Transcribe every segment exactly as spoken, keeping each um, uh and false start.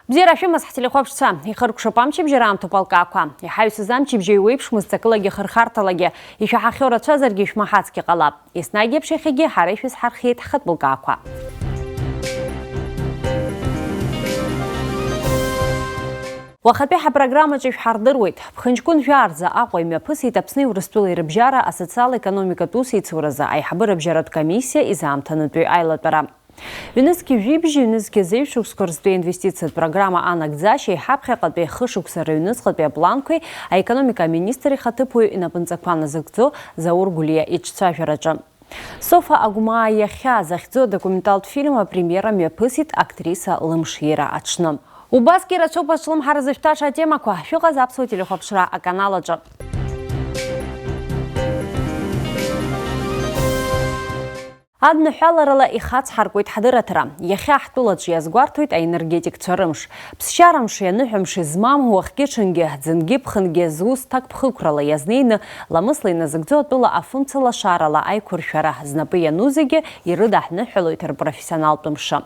Бзиара шәымаз, ҳтелехәаԥшцәа, ихыркәшап амчыбжьара аамҭоуп алкаақәа. Иҳаҩсыз амчыбжьа еиуеиԥшмызт ҵакылагьы хырхарҭалагьы, ишәаҳахьоу рацәазаргьы шәмаҳацгьы ҟалап. Еснагь еиԥш иахьагьы ҳара ишәызҳархиеит ҳхатә лкаақәа. Уахатәи ҳапрограммаҿы ишәҳардыруеит. Ԥхынҷкәын жәаа рзы Аҟәа имҩаԥысит Аԥсни Урыстәылеи рыбжьара асоциал-економикатә усеицуразы аиҳабыра бжьаратә комиссиа изаамҭанытәи аилатәара. Ҩнызқьи жәибжь, ҩнызқьи зеижә шықәсқәа рзтәи аинвестициатә программа анагӡашьеи ҳаԥхьаҟатәи хышықәса рыҩныҵҟатәи апланқәеи аекономика аминистр ихаҭыԥуаҩ инапынҵақәа назыгӡо Заур Гәлиа иҿцәажәараҿы. Софа Агәмаа иахьа захьӡу адокументалтә фильм апремиера мҩаԥысит актриса лымшира аҽны. Убасгьы ирацәоуп аҿлымҳара зышәҭаша атемақәа, шәыҟаз аԥсуа телехәаԥшра аканал аҿы. Адныҳәаларала ихацҳаркуеит ҳадырраҭара. Иахьа ҳтәылаҿ иазгәарҭоит аенергетикцәа рымш. Ԥсшьарамши аныҳәамши змам, уахгьы-ҽынгьы, ӡынгьы-ԥхынгьы зус ҭакԥхықәрала иазнеины, ламысла иназыгӡо атәыла афымца лашарала аиқәыршәара знапы иану зегьы ирыдаҳныҳәалоит рпрофессионалтә мшы.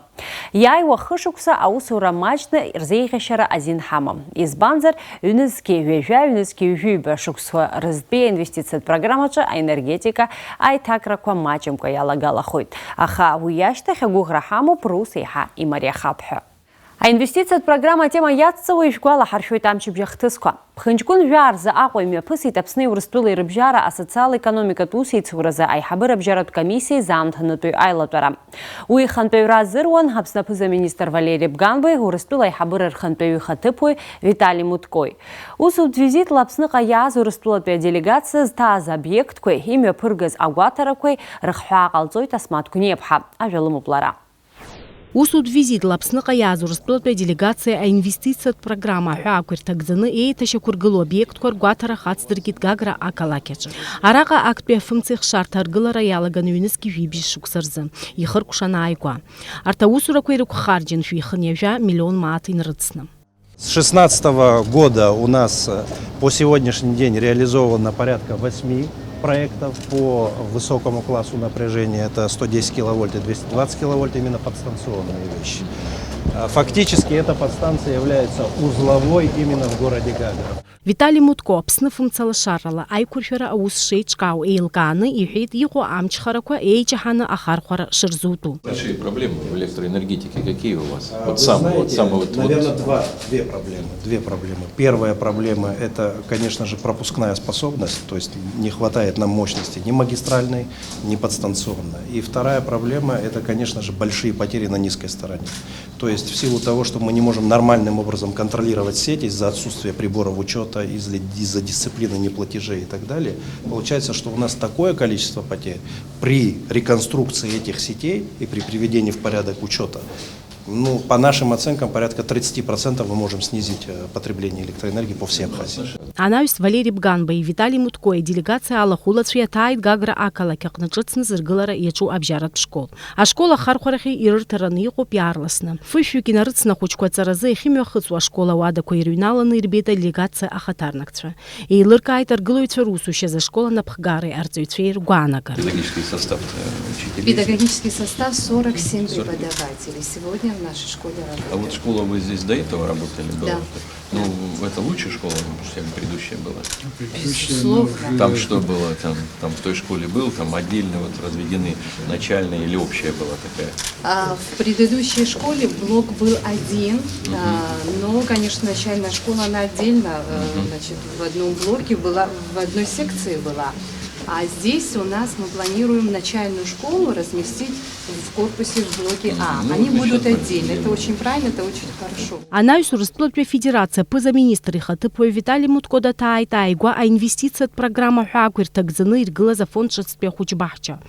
Иааиуа хышықәса аусура маҷны рзеиӷьашьара азин ҳамам. Избанзар, ҩнызқьи ҩажәа, ҩнызқьи ҩажәиба шықәсқәа рзтәи аинвестициатә программаҿы аенергетика аиҭакрақәа маҷымкәа иалагалахоит. Аха уи ашьҭахь агәыӷра ҳамоуп рус еиҳа имариахап ҳәа. Аинвестициатә программа атема иацҵауа ишәгәалаҳаршәоит амчыбжь ахҭысқәа. Ԥхынҷкәын жәаа рзы Аҟәа имҩаԥысит Аԥсни Урыстәылеи рыбжьара асоциал-економикатә усеицуразы аиҳабыра бжьаратә комиссиа изаамҭанытәи аилатәара. Уи ихантәаҩра азыруан Аԥсны аԥыза-министр Валери Бганбеи, Урыстәыла аиҳабыра рхантәаҩы ихаҭыԥуаҩ Витали Муткои. Усутә визитла Аԥсныҟа иааз Урыстәылатәи аделегациа зҭааз обиектқәеи имҩаԥыргаз агәаҭарақәеи рыхҳәаа ҟалҵоит Асмаҭ Гәниаԥҳа. Ажәа лымоуп лара. Усутә визитла Аԥсныҟа иааз Урыстәылатәи аделегациа аинвестициатә программа аҳәаақәа ирҭагӡаны еиҭашьақәыргылоу обиектқәа ргәаҭара хацдыркит Гагра ақалақь аҿы. Араҟа актәи афымцеихшарҭа аргылара иалаган ҩнызқьи жәибжь шықәса рзы, ихыркәшан ааигәа. Арҭ аусурақәа ирықәхарџьын шәи хынҩажәа миллион мааҭ инрыцны. С шестнадцатого года у нас, э, по сегодняшний день реализовано порядка восьми проектов по высокому классу напряжения. Это сто десять киловольт и двести двадцать киловольт, именно подстанционные вещи. А, фактически эта подстанция является узловой именно в городе Гагра. Витали Мутко Аԥсны фымцалашарала аиқәыршәара аус шеиҿкаау еилкааны иҳәеит, иҟоу амчхарақәа еиҷаҳаны ахархәара шырзутәу. Большие проблемы в электроэнергетике какие у вас? А, вот вы самые, вот знаете, самые вот, вот наверное, два, две проблемы. Две проблемы. Первая проблема — это, конечно же, пропускная способность, то есть не хватает нам мощности ни магистральной, ни подстанционной. И вторая проблема — это, конечно же, большие потери на низкой стороне. То есть в силу того, что мы не можем нормальным образом контролировать сеть из-за отсутствия приборов учета, из-за, из-за дисциплины неплатежей и так далее, получается, что у нас такое количество потерь при реконструкции этих сетей и при приведении в порядок учета. Ну, по нашим оценкам, порядка тридцати процентов мы можем снизить, э, потребление электроэнергии по всей Абхазии. Анаҩс Валери Бганбеи Витали Мутко иделегациа алахәылацәа иаҭааит Гагра ақалақь аҟны ҿыцны зыргылара иаҿу абжьаратә школ. Ашкол ахархәарахьы ирырҭараны иҟоуп иаарласны. Фышәҩык инарыцны ахәыҷқәа аҵаразы иахьымҩахыҵуа ашкол ауадақәа ирыҩналаны ирбеит аделегациа ахаҭарнакцәа. Еилыркааит аргылаҩцәа русушьа азы ашкол анапхгареи арҵаҩцәеи ргәаанагара. Педагогический состав, э, учителей. Педагогический состав сорок семь преподавателей сегодня в нашей школе работает. А вот школа, вы здесь до этого работали? Да. Была? Ну, это лучшая школа, чем предыдущая была? Безусловно. Там что было? Там, там в той школе был, там отдельно вот разведены, начальная или общая была такая? А, в предыдущей школе блок был один, а, но, конечно, начальная школа, она отдельно, э, значит, в одном блоке была, в одной секции была. А здесь у нас мы планируем начальную школу разместить в корпусе, в блоке А. Они будут отдельно. Это очень правильно, это очень хорошо. Анаҩс Урыстәылатәи Афедерациа аԥыза-министр ихаҭыԥуаҩ Витали Мутко даҭааит ааигәа аинвестициатә программа ҳәаақәа ирҭагӡаны иргылаз афонд ҿыцтәи ахәыҷбаҳча.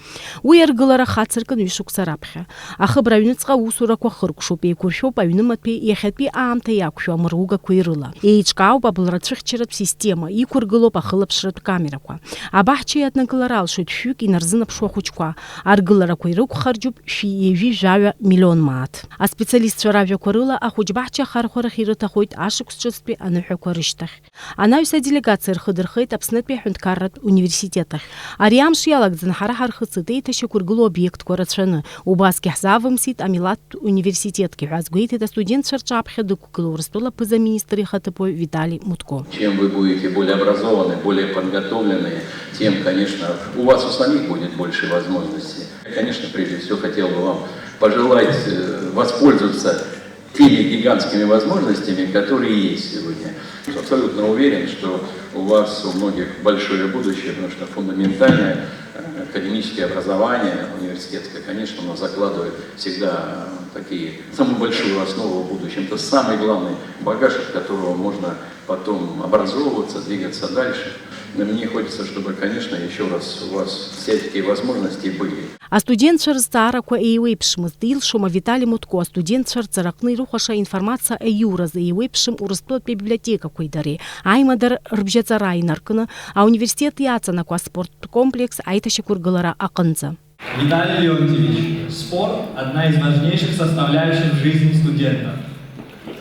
Уи аргылара хацыркын ҩышықәса раԥхьа. Ахыбра аҩныҵҟа аусурақәа хыркәшоуп, еиқәыршәоуп аҩнымаҭәеи иахьатәи аамҭа иақәшәо амыругақәеи рыла. Еиҿкаауп абылра цәыхьчаратә система, иқәыргылоуп ахылаԥшратә камерақәа. Абаҳча Иаднакылар алшоит шәҩык инарзынаԥшуа ахәыҷқәа. Аргыларақәа ирықәхарџьуп шәи ҩажәи жәаҩа миллион мааҭ. Аспециалистцәа ражәақәа рыла, ахәыҷбаҳча ахархәарахь ирыҭахоит ашықәс ҿыцтәи аныҳәақәа рышьҭахь. Анаҩс аделегациа рхы дырхеит Аԥснытәи аҳәынҭқарратә университет ахь. Ари амш иалагӡаны ҳара ҳархыҵит еиҭашьақәыргылоу обиектқәа рацәаны. Убасгьы ҳзавымсит амилаҭтә университетгьы ҳәа азгәеиҭеит астудентцәа рҿаԥхьа дықәгылоу Урыстәыла аԥыза-министр ихаҭыԥуаҩ Витали Мутко. Чем вы будете более образованные, более подготовленные, тем, конечно, у вас у самих будет больше возможностей. Конечно, прежде всего хотел бы вам пожелать, э, воспользоваться теми гигантскими возможностями, которые есть сегодня. Абсолютно уверен, что у вас у многих большое будущее, потому что фундаментальное, э, академическое образование университетское, конечно, оно закладывает всегда, э, такие, самую большую основу в будущем. Это самый главный багаж, от которого можно потом образовываться, двигаться дальше. Но мне хочется, чтобы, конечно, ещё раз у вас все такие возможности были. Астудентцәа рызҵаарақәа еиуеиԥшмызт. Илшома Витали Мутко астудентцәа рҵараҟны ирыхәаша аинформациа аиуразы еиуеиԥшым Урыстәылатәи абиблиотекақәеи дареи аимадара рыбжьаҵара инаркны, ауниверситет иаҵанакуа аспорттә комплекс аиҭашьақәыргылара аҟынӡа. Виталий Леонтьевич, спорт — одна из важнейших составляющих в жизни студента.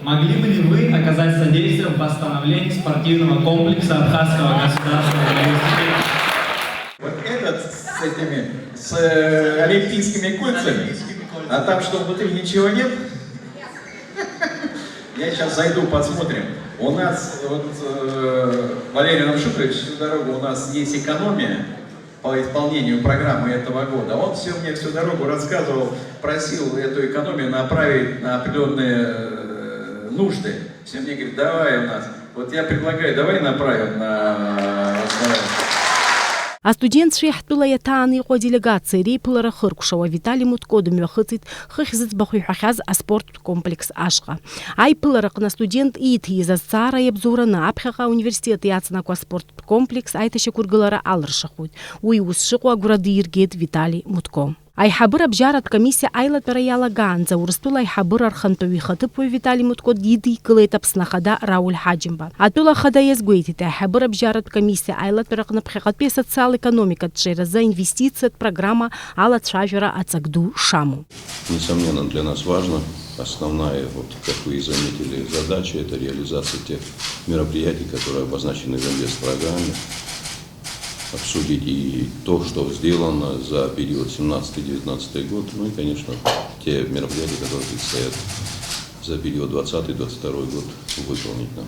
Могли бы ли вы оказать содействие в восстановлении спортивного комплекса Абхазского государственного университета? Вот этот с этими, с, э, олимпийскими кольцами, а там что, внутри ничего нет? Я сейчас зайду, посмотрим. У нас вот, э, Валерий Рамшитович всю дорогу, у нас есть экономия по исполнению программы этого года. Он всё мне всю дорогу рассказывал, просил эту экономию направить на определённые, э, нужды. Всё мне говорит: «Давай у нас». Вот я предлагаю, давай направим на восстановление. Астудентцәеи ҳтәыла иаҭааны иҟоу аделегациеи реиԥылара хыркәшауа Витали Мутко дымҩахыҵит хыхь зыӡбахә иҳәахьаз аспорттә комплекс ашҟа. Аиԥылараҟны астудент ииҭиз азҵаара иабзоураны аԥхьаҟа ауниверситет иаҵанакуа аспорттә комплекс аиҭашьақәыргылара алыршахоит. Уи ус шыҟоу агәра диргеит Витали Мутко. Аиҳабыра абжьаратә комиссиа аилатәара иалагаанӡа Урыстәыла аиҳабыра архантәаҩы ихаҭыԥуаҩ Витали Мутко дидикылеит Аԥсны Ахада Рауль Ҳаџьымба. Атәыла Ахада иазгәеиҭеит, аиҳабыра абжьаратә комиссиа аилатәараҟны ԥхьаҟатәи асоциал-економикатә ҿиаразы аинвестициатә программа алацәажәара аҵак ду шамоу. Несомненно, для нас важно. Основная, вот, как вы и заметили, задача — это реализация тех мероприятий, которые обозначены в инвестпрограмме. Обсудить и то, что сделано за период семнадцатый-девятнадцатый год, ну и, конечно, те мероприятия, которые предстоят за период двадцатый-двадцать второй год выполнить нам.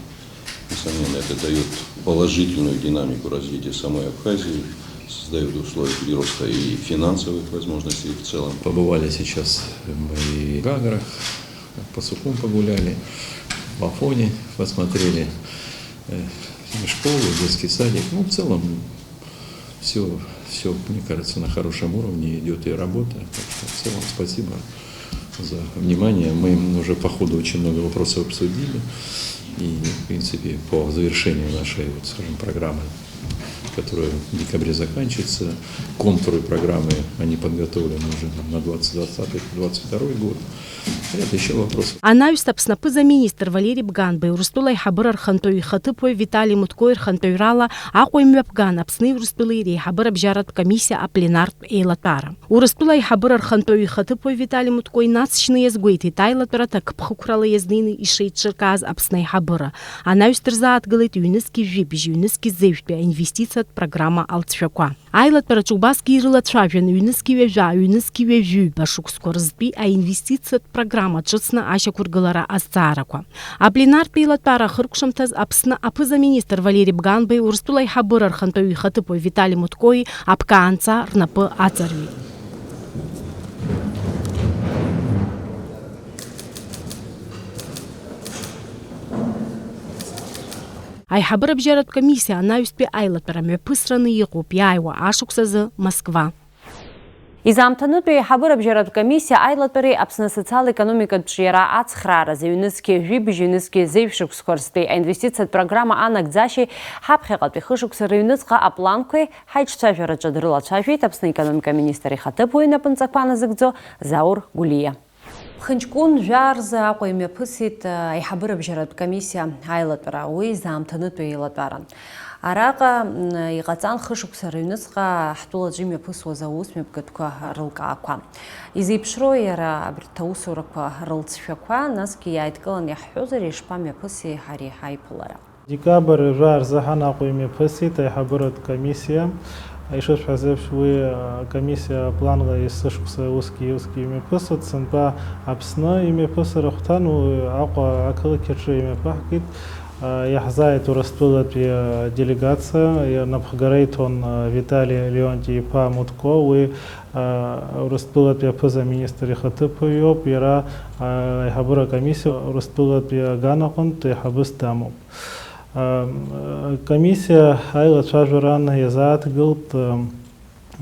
Несомненно, это даёт положительную динамику развития самой Абхазии, создаёт условия прироста и финансовых возможностей в целом. Побывали сейчас мы и в Гаграх, по Сухум погуляли, в Афоне посмотрели, э, и школу, и детский садик. Ну, в целом, всё, всё, мне кажется, на хорошем уровне идёт и работа. Так что в целом спасибо за внимание. Мы уже по ходу очень много вопросов обсудили. И, в принципе, по завершению нашей, вот, скажем, программы, которая в декабре заканчивается, контуры программы, они подготовлены уже на двадцать двадцатый — двадцать второй год. Ряд ещё вопросов. Анаҩс Аԥсны аԥыза-министр Валери Бганбеи Урыстәыла аиҳабыра архантәаҩы ихаҭыԥуаҩ Витали Мутко ирхантәаҩрала Аҟәа имҩаԥган Аԥсни Урыстәылеи реиҳабыра абжьаратә комиссиа апленартә еилатәара. Урыстәыла аиҳабыра архантәаҩы ихаҭыԥуаҩ Витали Мутко инаҵшьны иазгәеиҭеит аилатәара ҭакԥхықәрала иазнеины ишеиҿыркааз Аԥсны аиҳабыра. Анаҩс дырзааҭгылеит ҩнызқьи жәибжь, ҩнызқьи зеижәтәи аинвестициатә программа алҵшәақәа. Аилатәараҿы убасгьы ирылацәажәан ҩнызқьи ҩажәа, ҩнызқьи ҩажәиҩба шықәсқәа рзтәи аинвестициатә программа ҿыцны ашьақәыргылара азҵаарақәа. Апленартә еилатәара ахыркәшамҭаз Аԥсны аԥыза-министр Валери Бганбеи Урыстәыла аиҳабыра архантәаҩы ихаҭыԥуаҩ Витали Мутко-и аԥкаанҵа рнапы аҵарҩит. Аиҳабыра абжьаратә комиссиа анаҩстәи аилатәара мҩаԥысраны иҟоуп иааиуа ашықәс азы Москва. Изаамҭанытәи аиҳабыра абжьаратә комиссиа аилатәареи Аԥсны асоциал-економикатә ҿиара ацхрааразы ҩнызқьи жәибжь, ҩнызқьи зеижә шықәсқәа рзтәи аинвестициатә программа анагӡашьеи ҳаԥхьаҟатәи хышықәса рыҩныҵҟа апланқәеи ҳаиҿцәажәараҿы дрылацәажәеит Аԥсны аекономика аминистр ихаҭыԥуаҩ инапынҵақәа назыгӡо Заур Гәлиа. Ԥхынҷкәын жәаа рзы Аҟәа имҩаԥысит, э, аиҳабыра абжьаратә комиссиа аилатәара, уи заамҭанытәи еилатәара. Араҟа, м, иҟаҵан хышықәса рыҩныҵҟа ҳтәылаҿы имҩаԥысуаз аус мҩаԥгатәқәа рылкаақәа. Изеиԥшроу иара абарҭ аусурақәа рылҵшәақәа, насгьы иааидкыланы иаҳҳәозар, ишԥамҩаԥыси ари ҳаиԥылара? Декабрь жәаа рзыҳәан Аҟәа имҩаԥысит аиҳабыратә комиссиа. Ишысҳәаз еиԥш, уи акомиссиа апланла есышықәса усгьы-усгьы имҩаԥысуеит. Сынтәа Аԥсны имҩаԥысыр ахәҭан, уи Аҟәа ақалақь аҿы имҩаԥаҳгеит. Иаҳзааит Урыстәылатәи аделегациа, напхгара иҭон Витали Леонти-иԥа Мутко, уи Урыстәылатәи аԥыза-министр ихаҭыԥуаҩ иоуп, иара аиҳабыра акомиссиа Урыстәылатәи аганаҟынтә аиҳабыс дамоуп. Акомиссиа аилацәажәаран иазааҭгылт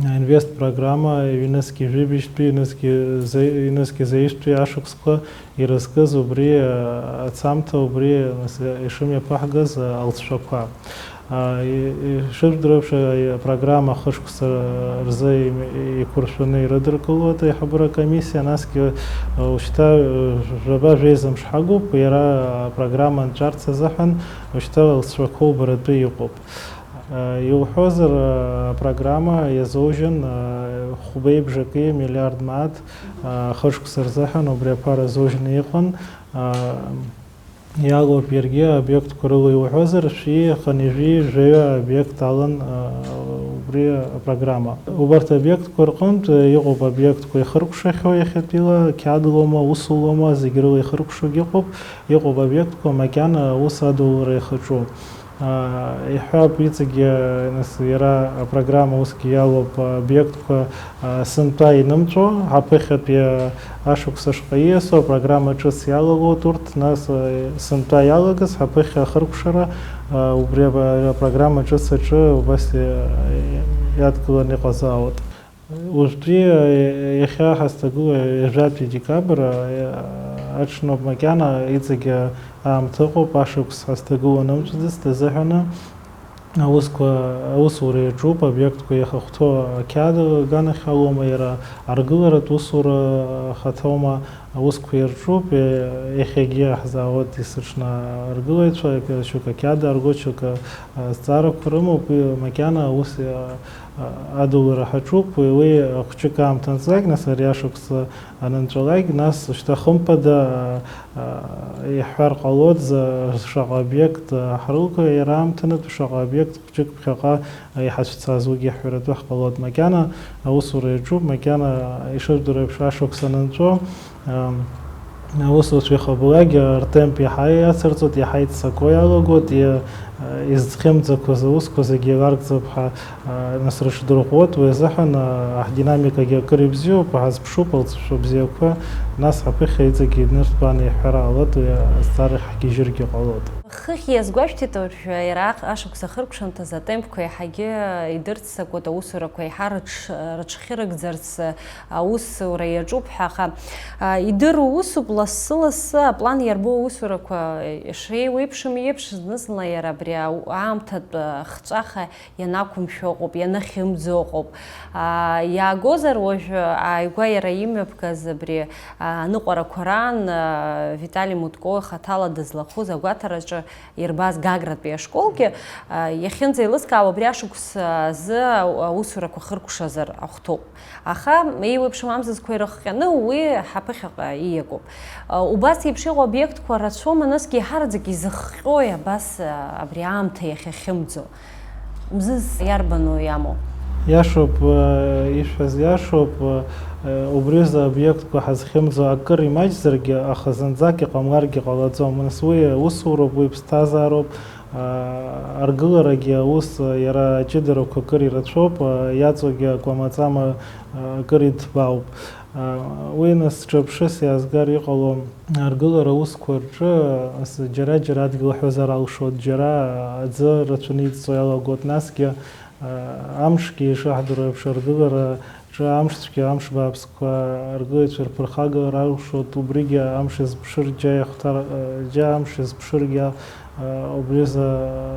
аинвестпрограмма ҩнызқь жәибжьтәи, ҩнызқь заи-, ҩнызқь заижәтәи ашықәсқәа ирызкыз убри, а, ацамҭа, убри, нас, ишымҩаԥаҳгаз, а, алҵшәақәа. А, и-, ишыжәдыруа еиԥш, а, апрограмма хышықәса рзы им-, иқәыршәаны ирыдыркылоит аиҳабыра комиссиа, насгьы, а, ушьҭа, а, жәаба жәеиза мш ҳагуп, иара апрограмма анҵәарц азыҳәан ушьҭа алҵшәақәа убаратәы иҟоуп. Иуҳәозар, апрограмма иазужьын, хәбеи бжаки миллиард мааҭ, хышықәса рзыҳәан убри аԥара азужьны иҟан. Иалоуп иаргьы аобиектқәа рыла иуҳәозар, шәи хынҩажәи жәаҩа аобиект алан убри апрограмма. Убарҭ аобиектқәа рҟынтә иҟоуп аобиектқәа ихыркәшахьоу иахьатәила, қьаад лоума, усу лоума, зегь рыла ихыркәшогьы ыҟоуп, иҟоуп аобиектқәа макьана аус адулара иахаҿу. Иҳәап, иҵегьы, нас, иара апрограмма усгьы иалоуп, аобиектқәа сынтәа инымҵәо, ҳаԥыхьатәи ашықәс ашҟа ииасуа апрограмма ҿыц иалалоит урҭ, нас, сынтәа иалагаз ҳаԥыхьа ахыркәшара убри апрограмма ҿыц аҿы убас иадкыланы иҟазаауеит. Уажәтәи, иахьа ҳазҭагылоу ҩажәатәи декабр аҽноуп, макьана иҵегьы аамҭа ыҟоуп, ашықәс ҳазҭагылоу анымҵәаӡацт азыҳәаны аусқәа, аусура иаҿуп, аобиектқәа иахахәҭоу ақьаад аганахь ауама, иара аргыларатә усура ахаҭоума, аусқәа ирҿуп, иахьагьы иаҳзаауеит есыҽны аргылаҩцәа, шьоук ақьаад аргоит, шьоук азҵаарақәа рымоуп, уи макьана аус адулара ҳаҿуп, уи, уи хәҷык аамҭа анҵлак, нас ари ашықәс анынҵәалак, нас шьҭа хымԥада, иаҳҳәар ҟалоит, за-, шаҟа обиект ҳрылго иара аамҭанытә, шаҟа обиект хәҷык ԥхьаҟа иҳацәцаз, уигьы ҳҳәаратәы ҳҟалоит. Макьана аусура иаҿуп, макьана ишыжәдыруа еиԥш ашықәс анынҵәо, Аусуцәа ихабалак ртемп иаҳа иацырҵоит, иаҳа иццако иалагоит, и-, изхьымӡақәаз аусқәа зегьы еиларгӡап ҳәа, нас рыҽдырӷәӷәоит, уи азыҳәан, ҳдинамикагьы акыр ибзиоуп, ҳазԥшуп алҵшәа бзиақәа, нас ҳаԥыхьа иҵегьы инырҭбааны иҳәар ҟалоит, уи азҵаара ҳгьежьыргьы ҟалоит. Хыхь иазгәашәҭеит уажә, иара ашықәс ахыркәшамҭазы атемпқәа еиҳагьы идырццакуеит, аусурақәа еиҳа рыҽ-, рыҽхьырыгӡарц аусура иаҿуп ҳәа, аха, а, идыру усуп, лассы-лассы аплан иарбоу аусурақәа, ишеиуеиԥшым еиԥш, зны-зынла иара абри ау-, аамҭатә, а, хҵәаха ианақәымшәо ыҟоуп, ианахьымӡо ыҟоуп. А, иаагозар, уажә ааигәа иара имҩаԥгаз абри, а, аныҟәарақәа раан, а, Витали Мутко ихаҭала дызлахәыз агәаҭараҿы ирбаз Гагратәи ашколгьы, а, иахьынӡеилыскаауа, абри ашықәс азы аусурақәа хыркәшазар ахәҭоуп. Аха еиуеиԥшым амзызқәа ирыхҟьаны уи ҳаԥыхьаҟа ииагоуп. А, убас еиԥш иҟоу обиектқәа рацәоума, насгьы еиҳараӡак изыхҟьои абас, а, абри аамҭа иахьахьымӡо? Мзыз иарбану иамоу? Иашоуп, э, ишәҳәаз иашоуп, э, убри азы аобиектқәа ҳазхьымӡо акыр имаҷзаргьы, аха зынӡак иҟамларгьы ҟалаӡом. Нас уи усуроуп, уи ԥсҭазаароуп, э, аргыларагьы аус, э, иара аҷыдарақәа акыр ирацәоуп, э, иаҵоугьы акәамаҵама, э, акыр иҭбаауп. Уи нас ҿырԥшыс иаазгар иҟалом. Аргылара аусқәа рҿы ас-, џьара-џьара адгьыл ҳәазар алшоит, џьара аӡы рацәаны иҵҵо иалагоит, насгьы, а, амшгьы ишаҳдыруа еиԥш, аргылараҿы амшцәгьа, амш бааԥсқәа аргылаҩцәа рԥырхагара алшоит, убригьы амш изԥшыр џьа иахәҭар-, а, џьа амш изԥшыргьы, а, убри азы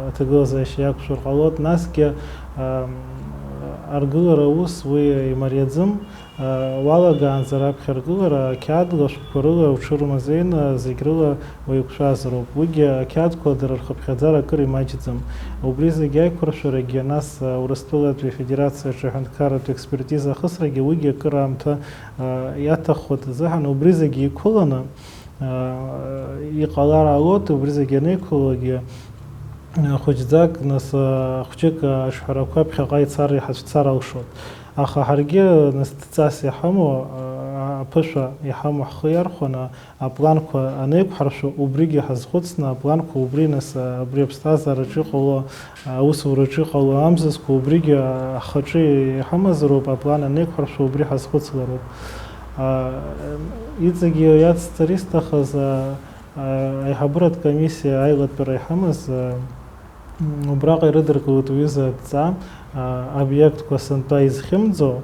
аҭагылазаашьа иақәшәар ҟалоит, насгьы, а, аргылара аус уи имариаӡым. Уалагаанӡа раԥхьа аргылара ақьаад лашәҟәқәа рыла уҽырмазеины зегь рыла уеиқәшәазароуп. Уигьы ақьаадқәа дара рхыԥхьаӡара акыр имаҷӡам. Убри зегь аиқәыршәарагьы, нас Урыстәылатәи Афедерациаҿы аҳәынҭқарратә експертиза ахысрагьы уигьы акыр аамҭа иаҭаххоит азыҳәан, убри зегь еиқәыланы, иҟалар ҟалоит, убри зегь анеиқәылогьы, хәыҷӡак, нас, хәҷык аҿҳәарақәа ԥхьаҟа ицар, иҳацәцар алшоит. Аха ҳаргьы, нас, дҵас иҳамоу, аԥышәа иҳамоу ҳхы иархәаны, апланқәа анеиқәҳаршәо, убригьы ҳазхәыцны, апланқәа убри, нас, абри аԥсҭазаараҿы иҟало, аусураҿы иҟало амзызқәа, убригьы ахаҿы иҳамазароуп, аплан анеиқәҳаршәо, убри ҳазхәыцлароуп. Иҵегьы иацҵар исҭахыз, аиҳабыратә комиссиа аилатәара иҳамаз, убраҟа ирыдыркылеит уҩыза адҵа, обиектқәа сынтәа изхьымӡо,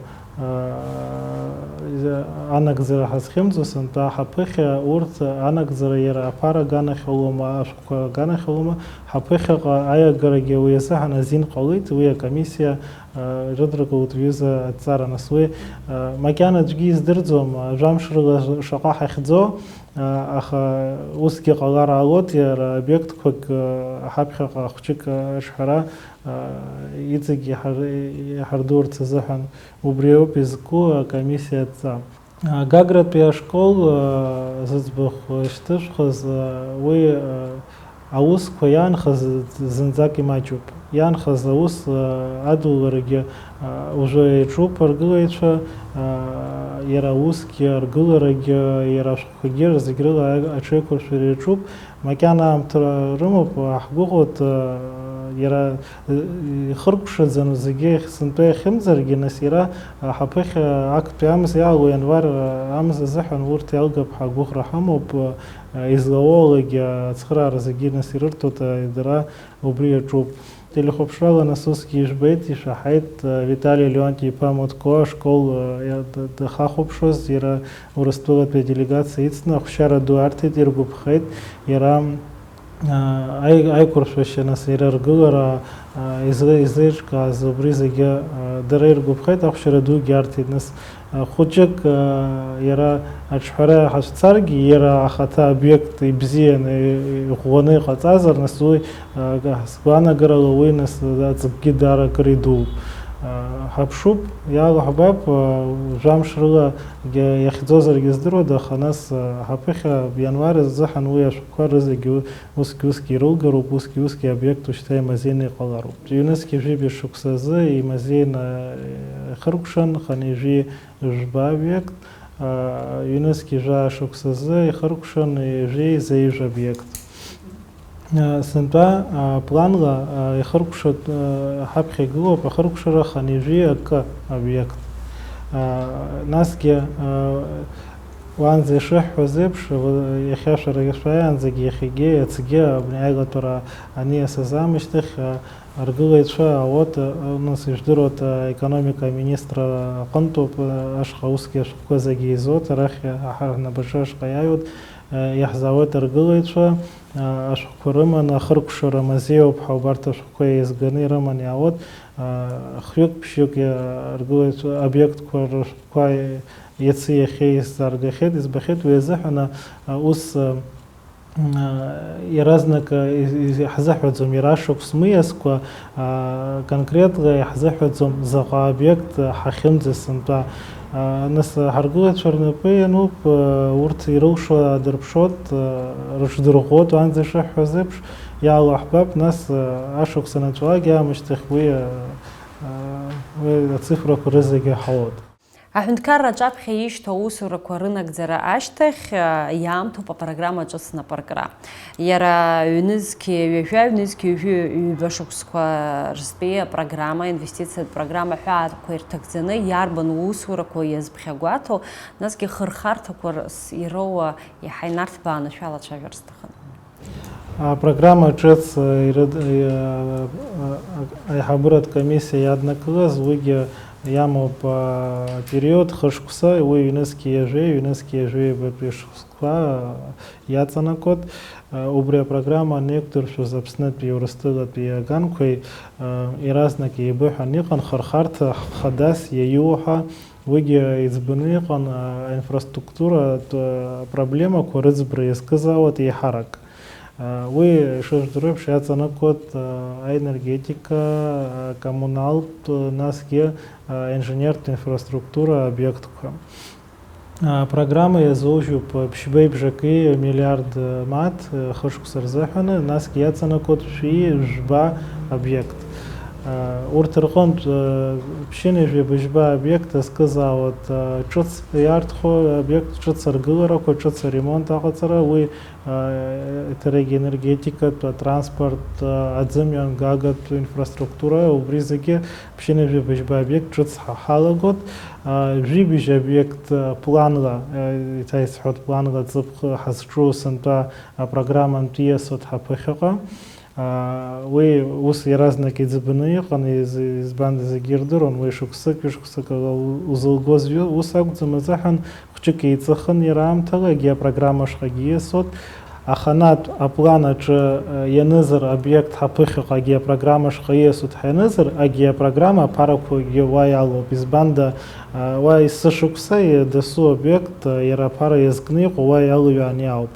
анагӡара ҳазхьымӡо сынтәа ҳаԥыхьа, урҭ анагӡара иара аԥара аганахьалома, ашәҟәқәа аганахьалома, ҳаԥыхьаҟа аиагарагьы уи азыҳәан азин ҟалеит, уи акомиссиа ирыдыркылеит уҩыза адҵара. Нас уи макьана аӡәгьы издырӡом, жәамш рыла шаҟа ҳахьӡо, аха усгьы ҟалар ҟалоит, иара обиектқәак ҳаԥхьаҟа хәҷык аҿҳәара иҵегь иҳар-, иҳардурц азыҳәан. Убри ауп изку акомиссиа адҵа. Гагратәи ашкол зыӡбахә шьҭышәхыз, уи аусқәа иаанхаз зынӡак имаҷуп. Иаанхаз аус адуларагьы уажәы иаҿуп аргылаҩцәа, иара аусгьы, аргыларагьы, иара ашәҟәқәагьы зегь рыла аҽеиқәыршәара иаҿуп. Макьана аамҭа рымоуп, ҳгәыӷуеит, иара ихыркәшаӡаны зегьы сынтәа иахьымӡаргьы, нас иара ҳаԥыхьа актәи амза иаало, ианвар амза азыҳәан урҭ иалгап ҳәа агәыӷра ҳамоуп, излауоулагьы ацхыраара зегьы нас ирырҭоит, дара убри иаҿуп. Телехәаԥшрала нас усгьы ижәбеит, ишәаҳаит, Витали Леонти-иԥа Мутко ашкол дахахәаԥшуаз, иара Урыстәылатәи аделегациа ицны ахәшьара ду арҭеит, иргәаԥхеит, иара аиқәыршәашьа, нас иара аргылара излеиҿкааз убри зегьы дара иргәаԥхеит, ахәшьара дугьы арҭеит, нас хәыҷык иара аҿҳәара ҳацәцаргьы, иара ахаҭа обиект ибзианы иӷәӷәаны иҟаҵазар, нас уи, сгәаанагарала, уи нас аҵакгьы даара акыр идууп. Ҳаԥшуп, иалаҳбап, жәамш рыла иахьӡозаргьы здыруада, аха нас ҳаԥыхьа иануар азыҳәан уи ашәҟәқәа рызегьы усгьы-усгьы ирылгароуп, усгьы-усгьы обиект ушьҭа имазеины иҟалароуп. Ҩнызқьи жәибжь шықәсазы имазеины ихыркәшан, хынҩажәи жәба обиект, ҩнызқьи жәаа шықәсазы ихыркәшан ҩажәи зеижә обиект. Сынтәа планла ихыркәшатә ҳаԥхьа игылоуп ахыркәшара хынҩажәи акы обиект. Насгьы, уаанӡа ишыҳҳәаз еиԥш, иахьа шәара шәааиаанӡагьы, иахьагьы, иацгьы абни аилатәара аниасыз аамышьҭахь, аргылаҩцәа аот, нас ижәдыруеит, аекономика аминистр аҟынтәоуп, ашҟа усгьы ашәҟәқәа зегьы еизоит, арахь ҳара ҳнапаҿы ашҟа иааиуеит, иаҳзаауеит аргылаҩцәа, ашәҟәқәа рыманы ахыркәшара мазеиуп ҳәа убарҭ ашәҟәқәа еизганы ирыманы иаауеит, хҩык-ԥшьҩык аргылаҩцәа обиектқәа рышәҟәқәа иаци иахьеи исзааргахьеит, избахьеит, уи азыҳәан ус Иаразнак, э, из-, из-, иаҳзыҳәаӡом иара ашықәс мыиасқәа, а, конкретла иаҳзыҳәаӡом заҟа обиект, а, ҳахьымӡаз сынтәа. А, нас, а, ҳаргылаҩцәа рнапы иануп, а, урҭ ирылшо аадырԥшуеит, а, рыҽдырӷәӷәоит, уаанӡа ишыҳҳәаз еиԥш, иаало ҳбап, нас, а, ашықәс анаҵәалак аамышьҭахь уи, а, а, уи ацифрақәа рызегьы ҳауеит. Аҳәынҭқарра аҿаԥхьа ишьҭоу аусурақәа рынагӡара ашьҭахь, а, иаамҭоуп апрограмма ҿыц напы аркра. Иара ҩнызқьи ҩажәа, ҩнызқьи ҩажәи ҩба шықәсқәа рзтәи апрограмма, инвестициатә программа ҳәаақәа ирҭагӡаны иарбан усурақәоу иазԥхьагәаҭоу, насгьы хырхарҭақәа рс-, ироуа иаҳа инарҭбааны шәалацәажәар сҭахын. Апрограмма ҿыц, э, ирыд-, э, э, аиҳабыратә комиссиа иаднакылаз, уигьы иамоуп, а, период хышықәса, уи ҩнызқьи ҩажәеи, ҩнызқьи ҩажәеи ҩбатәи шықәсқәа, а, иаҵанакуеит. А, убри апрограмма анеиқәдыршәоз Аԥснытәи Урыстәылатәи аганқәеи, а, иаразнак еибыҳәан иҟан хырхарҭа хадас иаиуа ҳәа, Уигьы иӡбаны иҟан, а, аинфраструктуратә, а, проблемақәа рыӡбара иазкызаауеит еиҳарак. А, уи, ишыжәдыруа еиԥш, иаҵанакуеит, а, аенергетика, а, коммуналтә, а, насгьы, а, инженертә инфраструктура обиектқәа. Апрограмма иазужьуп ԥшьбеибжаки миллиард мааҭ хышықәса рзыҳәаны, насгьы иаҵанакуеит шәи жәба обиект. Урҭ рҟынтә ԥшьынҩажәи быжьба обиект азкызаауеит ҿыц иарҭхо обиект, ҿыц аргыларақәа, ҿыц аремонт аҟаҵара, уи еиҭарагьы енергетикатә, атранспорт, аӡымҩан гагатә инфраструктура, убри зегьы ԥшьынҩажәи быжьба обиект ҿыц ҳа ҳалагоит. Жәибжь обиект планла, еиҭа исҳәоит, планла ҵыԥх ҳазҿу сынтәа апрограммантә ииасуеит ҳаԥыхьаҟа. Уи ус иаразнак иӡбаны иҟан, из-, избанда зегьы ирдыруан, уи шықәсык, ҩышықәсык ала у-, узылгоз ҩы-, ус акәӡам азыҳәан, хәҷык еиҵыхын иара аамҭала, егьи апрограмма ашҟагьы ииасуеит. Аханатә аплан аҿы, э, ианызар, обиект ҳаԥыхьаҟагьы апрограмма ашҟа ииасуеит ҳәа ианызар, егьи апрограмма аԥарақәагьы уа иалоуп. Избанда, э, уа есышықәса, э, дасу обиект, э, иара аԥара иазкны иҟоу уа иалыҩааны иаауп.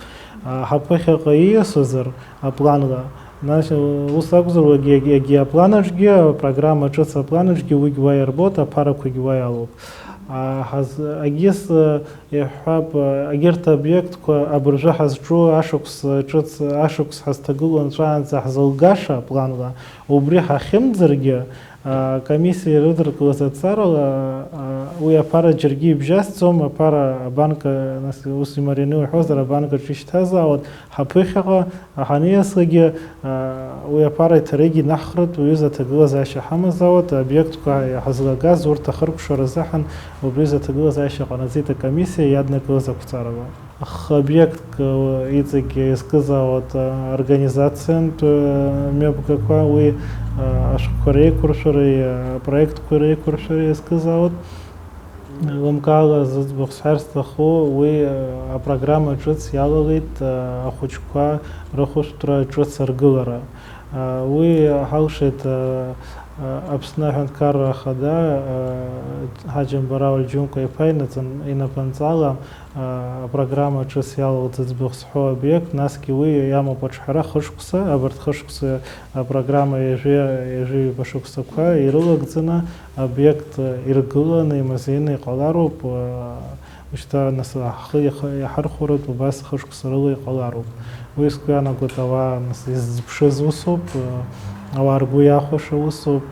Э, ҳаԥыхьаҟа ииасызар апланла, нас, э, ус акәзар, уагь-, егьи аплан аҿгьы, апрограмма ҿыц аплан аҿгьы уигь уа иарбоит, аԥарақәагь уа иалоуп. А, ҳаз-, егьыс, э, Иаҳҳәап, егьырҭ аобиектқәа абыржәы ҳазҿу ашықәс ҿыц, ашықәс ҳазҭагылоу анҵәаанӡа ҳзылгаша планла, убри ҳахьымӡаргьы, акомиссиа ирыдыркылаз аҵарала, уи аԥара џьаргьы ибжьасӡом, аԥара абанка, нас, ус имарианы иуҳәозар, абанкаҿы ишьҭазаауан, ҳаԥыхьаҟа, Ҳаниасуагьы, уи аԥара иҭарагьы инаҳхратә уаҩыза аҭагылазаашьа ҳамазаауеит, аобиектқәа иҳазлагаз урҭ ахыркәшара азыҳәан убри азы аҭагылазаашьа ҟанаҵеит акомиссиа иаднакылаз ақәҵарала. Х-обиектк иҵегь иазкызаауеит аорганизациантә мҩаԥгақәа, уи ашәҟәқәа реиқәыршәареи апроектқәа реиқәыршәареи иазкызаауеит. Лымкаала зыӡбахә сҳәар сҭаху, уи, э, апрограмма ҿыц иалалеит, э, ахәыҷқәа рыхәышәтәра ҿыц аргылара. Э, уи ҳалшеит, э, э, Аԥсны Аҳәынҭқарра Ахада, э, Ҳаџьымбар Ауль Џьынқәа-иԥа инаҵан-, инапынҵала, э, апрограмма ҿыц иалалт зыӡбахә сҳәо обиект, насгьы уи иамоуп аҿҳәара хышықәса, абарҭ хышықәса апрограмма ҩажәи, ҩажәи ҩба шықәсақәа ирылагӡаны, Обиект иргыланы, имазеины иҟалароуп, уажәшьҭа нас ҳхы иаха-, иаҳархәаратә убас хышықәса рыла иҟалароуп. Уи сгәы иаанагоит, ауаа нас иззыԥшыз усоуп, ауаа ргәы иахәаша усоуп,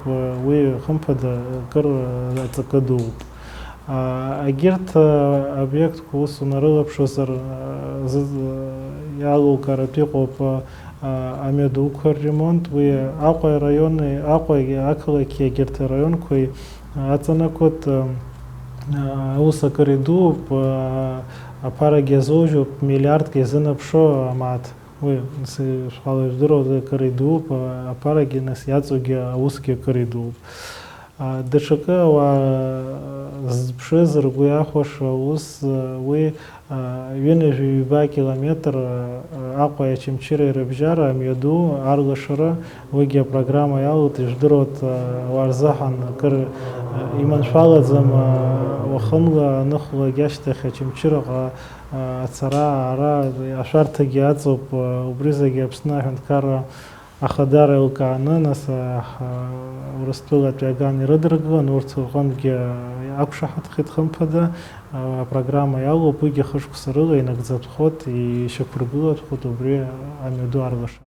уи, хымԥада, акыр аҵакы дууп. А, егьырҭ, а, обиектқәа ус унарылаԥшызар, а, зы-, иалоугаратә иҟоуп, а, амҩадуқәа рремонт, уи Аҟәа араиони, Аҟәа ақалақьи егьырҭ араионқәеи аҵанакуеит, а, аус акыр идууп, а, аԥарагьы азоужьуп, миллиардк иазынаԥшуа амааҭ. Уи, нас, шәхала ижәдыруа, акыр идууп, а, аԥарагьы, нас, иаҵоугьы аусгьы акыр идууп. А, даҽакы ауаа ззыԥшыз, ргәы иахәаша аус, а, уи, а, ҩынҩажәи ҩба километр, а, Аҟәеи Очамчыреи рыбжьара амҩаду арлашара, уигьы апрограмма иалоуп, ижәдыруеит, а, ауаа рзыҳәан акыр, а, иманшәалаӡам, а, уахынла, аныхәлагь ашьҭахь Очамчыраҟа, а, ацара, аара, ашәарҭагьы аҵоуп, а, убри зегьы Аԥсны аҳәынҭқарра Ахадара еилкааны, нас, а, ҳа, Урыстәылатәи аган ирыдыркылан, урҭ рҟынгьы ақәшаҳаҭхеит, хымԥада, а, апрограмма иалоуп, уигьы хышықәса рыла инагӡатәхоит, ишьақәыргылатәхоит убри амҩаду арлашара.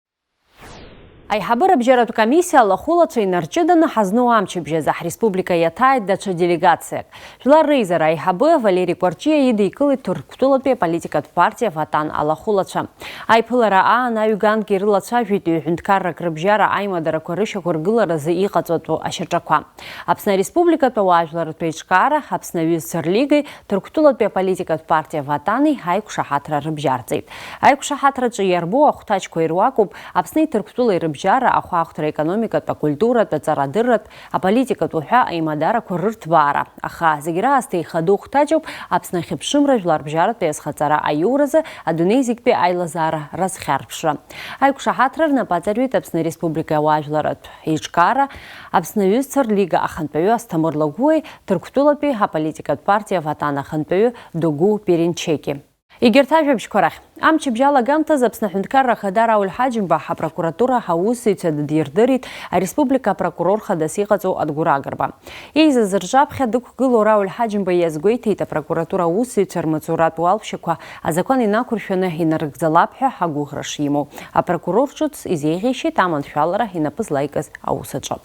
Аиҳабыра бжьаратә комиссиа алахәылацәа инарҷыданы ҳазну амчыбжьазы ҳреспублика иаҭааит даҽа делегациак. Жәлар реизара аиҳабы Валери Кәарҷиа идикылеит Ҭырқәтәылатәи аполитикатә партиа Ватан алахәылацәа. Аиԥылара аан аҩганк ирылацәажәеит ҩ-ҳәынҭқаррак рыбжьара аимадарақәа рышьақәыргыларазы иҟаҵатәу ашьаҿақәа. Аԥсны Ареспубликатә ауаажәларратә еиҿкаара, Аԥсны аҩызцәа рлигеи Ҭырқәтәылатәи аполитикатә партиа Ватани аиқәшаҳаҭра рыбжьарҵеит. Аиқәшаҳаҭраҿы иарбоу ахәҭаҷқәа ируакуп Аԥсни Ҭырқәтәылеи рыбжьара аҭыԥҳажәара, ахәаахәҭра, аекономикатә, акультуратә, аҵарадырратә, аполитикатә уҳәа аимадарақәа рырҭбаара. Аха зегь раасҭа ихадоу хәҭаҷуп Аԥсны ахьыԥшымра жәларбжьаратәи азхаҵара аиуразы адунеи зегьтәи аилазаара разхьарԥшра. Аиқәшаҳаҭра рнапаҵаҩит Аԥсны Республика ауаажәларратә еиҿкаара, Аԥсны аҩызцәа рлига ахантәаҩы Асҭамыр Лагәуеи, Ҭырқәтәылатәи аполитикатә партиа Ватан ахантәаҩы Догу Перенчеки. Егьырҭ ажәабжьқәа рахь. Амчыбжь алагамҭазы Аԥсны Аҳәынҭқарра Ахада Рауль Ҳаџьымба апрокуратура аусзуҩцәа дирдырит ареспублика апрокурор хадас иҟаҵоу Адгәыр Агрба. Еизаз рҿаԥхьа дықәгылоу Рауль Ҳаџьымба иазгәеиҭеит апрокуратура аусзуҩцәа рмаҵуратә уалԥшьақәа азакәан инақәыршәаны инарыгӡалап ҳәа агәыӷра шимоу. Апрокурор ҿыц изеиӷьеишьеит аманшәалара инапы злаикыз аус аҿы.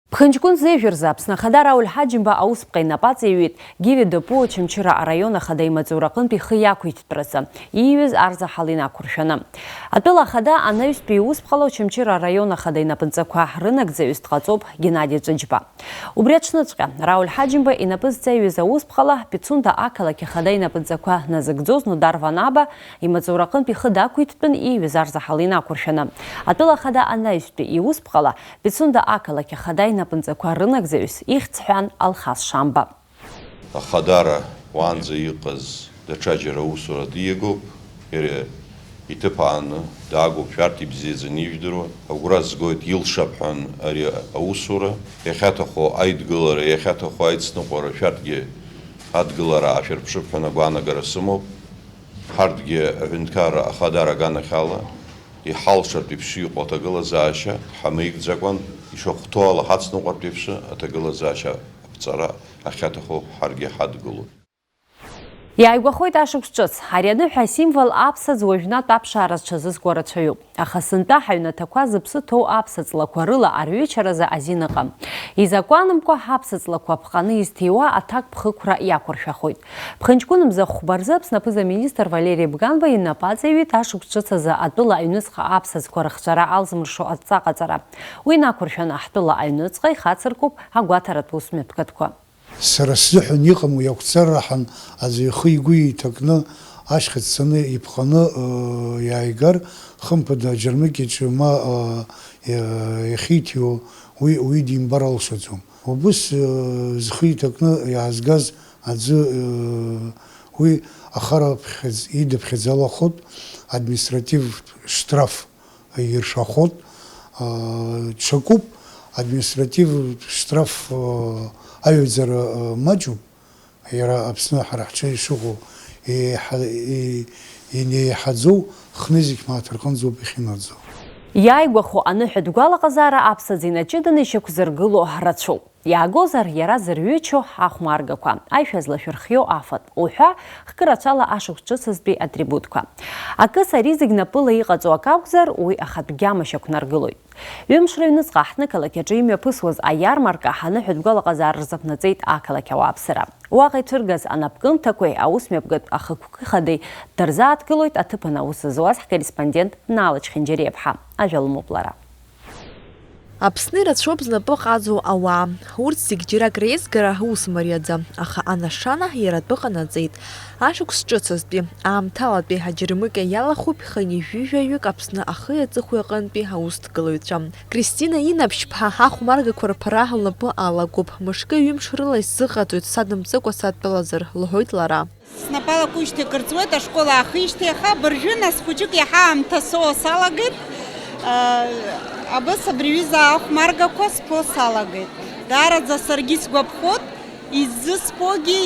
Ԥхынҷкәын зежәа рзы Аԥсны Ахада Рауль Ҳаџьымба аусԥҟа инапаҵаҩит Гиви Допуа Очамчыра араион Ахада имаҵураҟынтә ихы иақәиҭтәразы ииҩыз арзаҳал инақәыршәаны. Атәыла Ахада анаҩстәи иусԥҟала Очамчыра араион Ахада инапынҵақәа рынагӡаҩыс дҟаҵоуп Геннади Ҵәыџьба. Убри аҽныҵәҟьа, Рауль Ҳаџьымба инапы зҵаҩыз аусԥҟала Пицунда ақалақь Ахада инапынҵақәа назыгӡоз Нодар Ванаба имаҵураҟынтә ихы дақәиҭтәын ииҩыз арзаҳал инақәыршәаны. Атәыла Ахада анаҩстәи иусԥҟала Пицунда ақалақь Ахада инапынҵақәа рынагӡаҩыс ихьӡ ҳәан Алхас Шамба. Ахадара уаанӡа иҟаз даҽаџьара аусура диагоуп, иара иҭыԥ ааны даагоуп, шәарҭ ибзиаӡаны ижәдыруа. Агәра згоит, илшап ҳәан ари аусура. Иахьаҭаху аидгылара, иахьаҭаху аицныҟәара шәарҭгьы адгылара аашәырԥшып ҳәа агәаанагара сымоуп. Ҳарҭгьы аҳәынҭқарра ахадара аганахьала иҳалшартә еиԥш иҟоу аҭагылазаашьа ҳамеигӡакәан, ишахәҭоу ала ҳацныҟәартә еиԥш аҭагылазаашьа аԥҵара ахьаҭаху ҳаргьы ҳадгылоит. Иааигәахоит ашықәс ҿыц. Ари аныҳәа асимвол аԥсаӡ уажәнатә аԥшаара зҽазызкуа рацәаҩуп. Аха сынтәа ҳаҩнаҭақәа зыԥсы ҭоу аԥсаҵлақәа рыла арҩычаразы азин ыҟам. Изакәанымкәа ҳаԥсаҵлақәа ԥҟаны изҭиуа аҭакԥхықәра иақәыршәахоит. Ԥхынҷкәын мза хәба рзы Аԥсны аԥыза-министр Валери Бганба инапаҵаҩит ашықәс ҿыц азы атәыла аҩныҵҟа аԥсаӡқәа рыхҵәара алзмыршо адҵа ҟаҵара. Уи инақәыршәаны ҳтәыла аҩныҵҟа ихацыркуп агәаҭаратә ус мҩаԥгатәқәа. Сара сзыҳәан иҟам уи ақәҵара, ҳан аӡәы ихы-игәы иҭакны ашьха дцаны иԥҟаны, ыы, иааигар, хымԥада, Џьармыкьаҿы ма, ыы, иа-, иахьиҭиуа уи, уи димбар алшаӡом. Убыс, ыы, зхы иҭакны иаазгаз аӡәы, ыы, уи ахараԥхьаӡ идыԥхьаӡалахот, административ штраф иршахот, аа, ҽакуп, административ штраф, аа, аҩаӡара, аа, маҷуп, иара Аԥсны ҳара ҳҿы ишыҟоу, еиҳа-, и-, инеиҳаӡоу хнызқь мааҭ рҟынӡоуп иахьынаӡо. Иааигәахо аныҳәатә гәалаҟазаара аԥсаӡ инаҷыданы ишьақәзыргыло рацәоуп. Иаагозар, иара зырҩычо ахәмаргақәа, аишәа злашәырхио афатә уҳәа, хкы рацәала ашықәс ҿыцызтәи атрибутқәа. Акыс, ари зегь напыла иҟаҵоу акы акәзар, уи ахатә гьама шьақәнаргылоит. Ҩымш рыҩныҵҟа ҳҭнықалақь аҿы имҩаԥысуаз аиармарка аныҳәатә гәалаҟазаара рзаԥнаҵеит ақалақь ауааԥсыра. Уаҟа ицәыргаз анапкынҭақәеи аусмҩаԥгатә ахықәкы хадеи дырзааҭгылоит аҭыԥан аус зуаз ҳкорреспондент Наала Чхинџьариаԥҳа. Ажәа лымоуп лара. Аԥсны ирацәоуп знапы ҟаҵоу ауаа. Урҭ зегь џьарак реизгара ус мариаӡам, аха анашана иара атәы ҟанаҵеит. Ашықәс ҿыцызтәи, аамҭалатәи аџьармыкьа иалахәуп хынҩажәи жәаҩык Аԥсны ахи аҵыхәеи аҟынтәи аусҭгылаҩцәа. Кристина Инаԥшьԥҳа ахәмаргақәа рԥара лнапы алакуп, мышкы-ҩымш рыла исзыҟаҵоит, садымҵыкәа садтәалазар, лҳәоит лара. Снапала кушьҭа кырҵуеит, ашкол аахижьҭеи, аха абыржәы нас хәыҷык иаҳа аамҭа соуа салагеит. Абас абри ҩыза ахәмаргақәа сԥо салагеит. Даараӡа саргьы сгәаԥхот, иззыспогьы,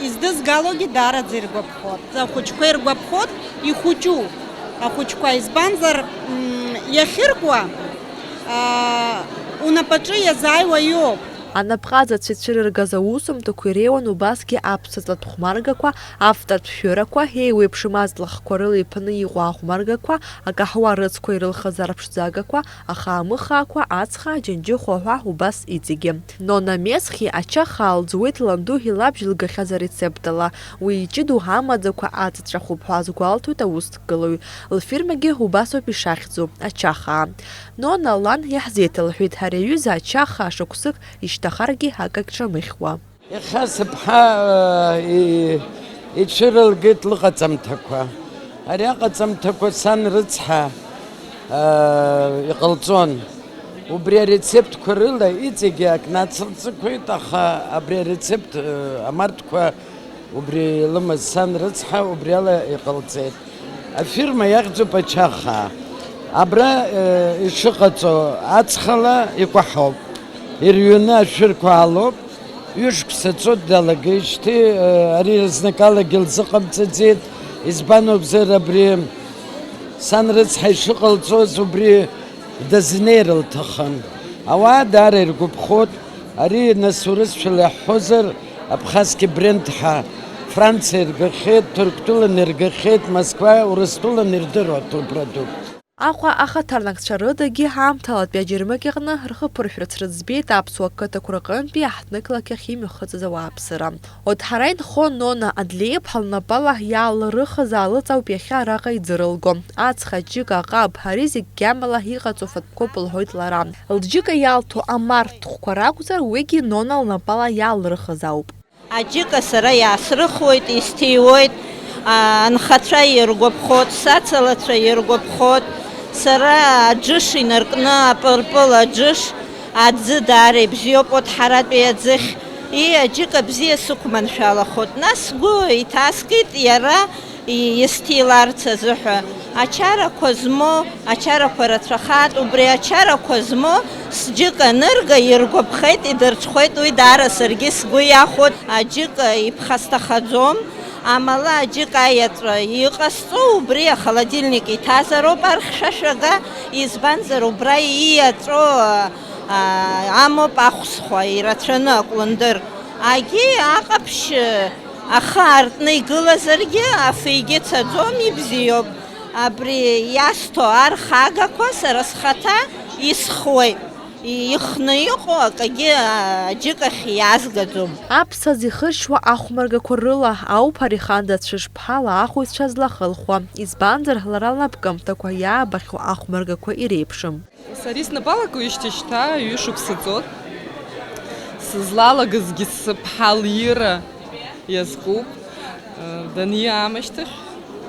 издызгалогьы даараӡа иргәаԥхот. Ахәыҷқәа иргәаԥхот, ихәыҷу ахәыҷқәа, избанзар, м, иахьыркуа, а, унапаҿы иазааиуа иоуп. Анапҟазацәа ицәырыргаз аусумҭақәа иреиуан убасгьы аԥсаҵлатә хәмаргақәа, автатә шәырақәа, еиуеиԥшым аҵла хқәа рыла иԥаны иҟоу ахәмаргақәа, акаҳуа рыцқәа ирылхыз арԥшӡагақәа, ахаамыхаақәа, ацха, аџьынџьыхәа ҳәа убас иҵегьы. Нона Месхи ача хаа лӡуеит ланду илабжьылгахьаз арецептала. Уи иҷыдоу амаӡақәа аҵаҵәахуп ҳәа азгәалҭоит аусҭгылаҩ. Лфирмагьы убасоуп ишахьӡу, ача хаа. Нона лан иаҳзеиҭалҳәеит, ари аҩыза ача хаа шықәсык ишьҭахаргьы акагь ҿамыхьуа. Иахьа сыԥҳа, э, и-, ицәырылгеит лыҟаҵамҭақәа. Ари аҟаҵамҭақәа сан рыцҳа, Иҟалҵон. Убри арецептқәа рыла иҵегьы ак нацылҵақәеит, аха абри арецепт, амарҭқәа убри илымаз сан рыцҳа убри ала иҟалҵеит. Афирма иахьӡуп Ачаха. Абра, э, ишыҟаҵо ацхала икәаҳауп. Ирҩуны ашәырқәа аалоуп. Ҩышықәса ҵуеит далагеижьҭеи, э, ари рызныказгьы лзыҟамҵаӡеит. Избан акәзар, абри сан рыцҳа ишыҟалҵоз убри дазнеир лҭахын. Ауаа даара иргәаԥхоит. Ари, нас, урысшәала иаҳҳәозар, Абхазки бренд ҳәа Франциа иргахьеит, Ҭырқәтәылан иргахьеит, Москва, Урыстәылан ирдыруеит лпродукт. Аҟәа ахаҭарнакцәа рыдагьы аамҭалатәи аџьармыкьаҟны рхы ԥыршәарц рыӡбеит аԥсуа қыҭақәа рҟынтәи аҳҭнықалақь ахь имҩахыҵыз ауааԥсыра. Оҭҳара инхо Нона Адлеиԥҳа лнапала иаалрыхыз аалыҵ ауп иахьа араҟа иӡырылго. Ацха, аџьыка, аҟаб, ари зегь гьамала иҟаҵоу фатәқәоуп, лҳәоит лара. Лџьыка иалҭо амарҭхәқәа ракәзар, уигьы Нона лнапала иаалрыхыз ауп. Аџьыка сара иаасрыхуеит, исҭиуеит, а, анхацәа иргәаԥхоит, сацалацәа иргәаԥхоит. Сара аџыш инаркны, апырпыл аџыш, аӡы даара ибзиоуп, Оҭҳаратәи аӡыхь. Ии, аџьыка бзиа сықәманшәалахоит. Нас сгәы иҭаскит иара и-, исҭиларц азыҳәа. Ачарақәа змоу, ачарақәа рацәахааит, убри ачарақәа змоу сџьыка анырга, иргәаԥхеит, идырҽхәеит, уи даара саргьы сгәы иахәоит. Аџьыка иԥхасҭахаӡом, амала аџьыка аиаҵәа иҟасҵо убри ахолодильник иҭазароуп архьшәашәага, избанзар убра ииаҵәо, а, амоуп ахәсхәа, ирацәаны акәлындыр. Агьи аҟаԥшь, ахы аартны игылазаргьы, афеигьы цаӡом, ибзиоуп. Абри иасҭо архагақәа сара схаҭа исхуеит. Ихны иҟоу акагьы аџьыкахь иазгаӡом. Аԥса зихыршьуа ахәмаргақәа рыла ауп Ариханда Цәышԥҳа лаахәаҩцәа злахылхуа, избанзар, лара лнапкымҭақәа иаабахьоу ахәмаргақәа иреиԥшым. Сара иснапалакуеижьҭеи шьҭа ҩышықәса ҵуеит. Сызлалагазгьы сыԥҳа лира иазкуп. Даниа аамышьҭахь,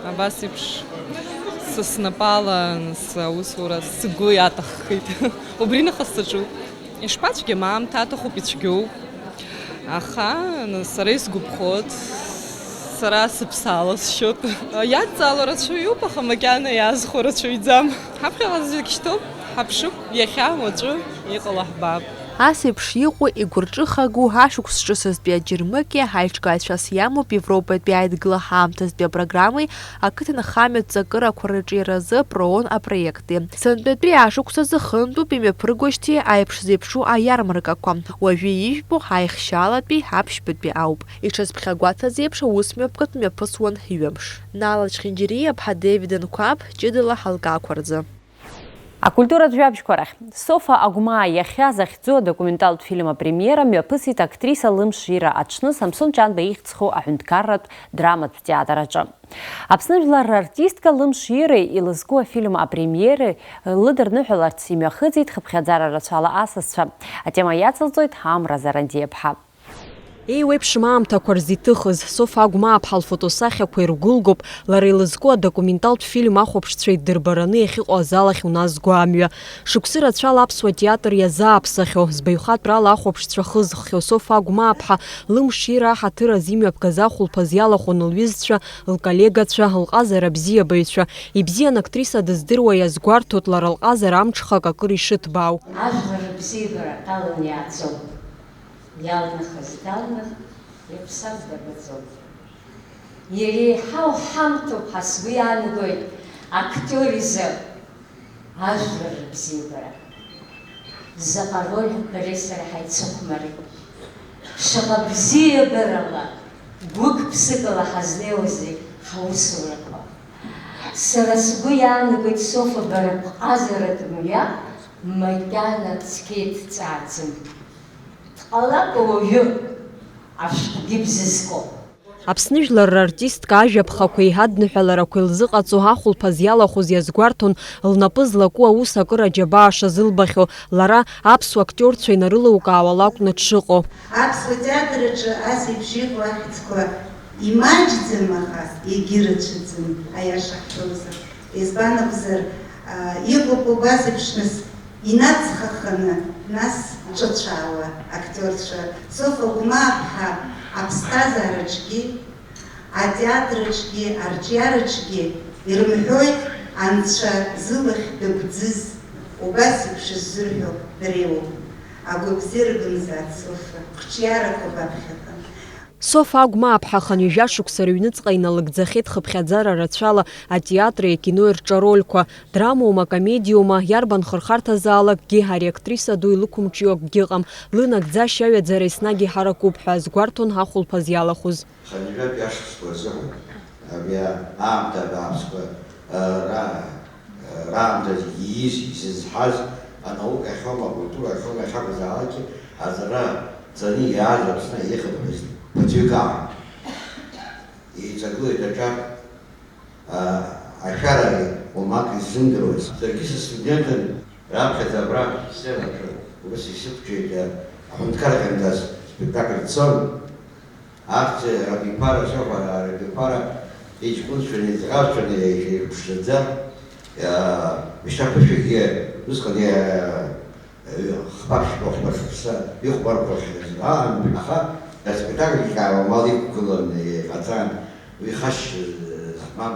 абас еиԥш, са снапала саусура сгәы иаҭаххеит. Убри нахыс саҿуп. Ишԥацәгьам, аамҭа аҭахуп, ицәгьоуп. Аха сара исгәаԥхоит, сара сыԥсаала сшьоит. Иадҵаало рацәаҩуп, аха макьана иаазхәо рацәаҩӡам. Ҳаԥхьаҟа зегь шьҭоуп, ҳаԥшып, иахьа, уаҵәы иҟало ҳбап. Ас еиԥш иҟоу игәырҿыхагоу ашықәс ҿыцызтәи аџьармыкьа аиҿкаацәас иамоуп Европатәи аидгыла ҳаамҭазтәи апрограммеи ақыҭанхамҩатә ҵакырақәа рыҿиаразы ПРООН апроекти. Сынтәатәи ашықәс азы хынтәуп имҩаԥыргоижьҭеи аиԥш зеиԥшу аиармаркақәа. Уажәы ижәбо аихшьаалатәи аԥшьбатәи ауп. Иҽазԥхьагәаҭаз еиԥш, аусмҩаԥгатә мҩаԥысуан ҩымш. Нала Чхинџьириа-ԥҳа Девид Нқәаб, ҷыдала ҳалкаақәа рзы. Акультуратә жәабжьқәа рахь. Софа Агәмаа иахьа захьӡу адокументалтә фильм апремиера мҩаԥысит актриса Лымшира аҽны Самсон Ҷанба ихьӡ зху аҳәынҭқарратә драматә театр аҿы. Аԥсны жәлар рартистка Лымширеи илызку афильм апремиери лыдырныҳәаларц имҩахыҵит хыԥхьаӡара рацәала асасцәа. Атема иацылҵоит Амра Зарандиаԥҳа. Еиуеиԥшым аамҭақәа рзы иҭыхыз, Софа Агәмааԥҳа лфотосахьақәа иргәылгоуп лара илызку адокументалтә фильм ахәаԥшцәа иддырбараны иахьыҟоу азал ахь уназго амҩа. Шықәсы рацәала аԥсуа театр иазааԥсахьоу, збаҩхатәрала ахәаԥшцәа хызххьоу Софа Агәмааԥҳа лымшира аҳаҭыр азы имҩаԥгаз ахәылԥаз иалахәын лҩызцәа, лколлегацәа, лҟазара абзиабаҩцәа. Ибзиан актриса дыздыруа иазгәарҭоит лара лҟазара амҽхак акыр ишыҭбаау. Ажәлар рыбзиабара аҭаланы иааӡоуп. Иалнахыз далнах, иаԥсаз дабаӡом. Иара еиҳау ҳамҭоуп ҳәа сгәы иаанагоит актиор изы ажәлар рыбзиабара. Заҟа роль бареи сареи ҳаицыхәмарит. Шаҟа бзиабарала, гәык-ԥсыкала ҳазнеиуазеи ҳаусурақәа. Сара сгәы иаанагоит, Софа, бара бҟазаратә мҩа макьана цқьа иҭҵааӡам. Дҟалап ауаҩы ашәҟәгьы бзызкуа. Аԥсны жәлар рартистка ажәаԥхақәеи адныҳәаларақәеи лзыҟаҵо ахәылԥаз иалахәыз иазгәарҭон, лнапы злаку аус акыр аџьабаа шазылбахьоу, лара аԥсуа актиорцәа инарылукаауа лакәны дшыҟоу. Аԥсуа театр аҿы ас еиԥш иҟоу ахьӡқәа имаҷӡам, аха егьырацәаӡам, аиаша ҳҳәозар. Избан акәзар, Иҟоуп убас еиԥш нас инацхаханы, нас ҿыцәаауа актиорцәа. Софа Гәмааԥҳа аԥсҭазаараҿгьы, атеатрраҿгьы, арҿиараҿгьы ирымҳәоит анцәа зылахь дыгәӡыз, убас еиԥш ззырҳәо дреиуоуп. Агәабзиара бымзааит, Софа, қәҿиарақәа баԥхьаҟа. Софа Агәмааԥҳа хынҩажәа шықәса рыҩныҵҟа иналыгӡахьеит хыԥхьаӡара рацәала атеатри акинои рҿарольқәа. Драмоума, комедиоума, иарбан хырхарҭазаалакгьы ари актриса ду илықәымҿио акгьы ыҟам. Лынагӡашьа аҩаӡара еснагь иҳаракуп ҳәа азгәарҭон ҳахәылԥаз иалахәыз. Хынҩажәатәи ашықәсқәа рзыҳәан абри аамҭа абааԥсқәа, ра-, раамҭазы ииз, изызҳаз, анаука ахьоума, акультура ахьоума иахьакәызаалакгьы аҵара ҵаны иааз Аԥсны аихатә ҳәызба ԥыҭҩык аан. Еиҵагылеит аҿар, а, ашәарареи уамак иззымдыруаз. Саргьы сыстудентын, раԥхьаӡа абра сценаҿы убас исықәҿиеит, а, аҳәынҭқар ахьынтәаз спектакль цон. Арҭ, а, рабиԥара, Софа рабиԥара иҷкәынцәаны, иӡӷабцәаны еиҿ-, еиқәԥшӡаӡа, а, ишьҭа ԥышәакгьы усҟан, а, Хԥа-ԥшьба, хәба шықәса ихәмарқәахьаз аан, аха аспектакль ҿкаауа амал иқәгыланы иҟаҵан, уи хашҭ змам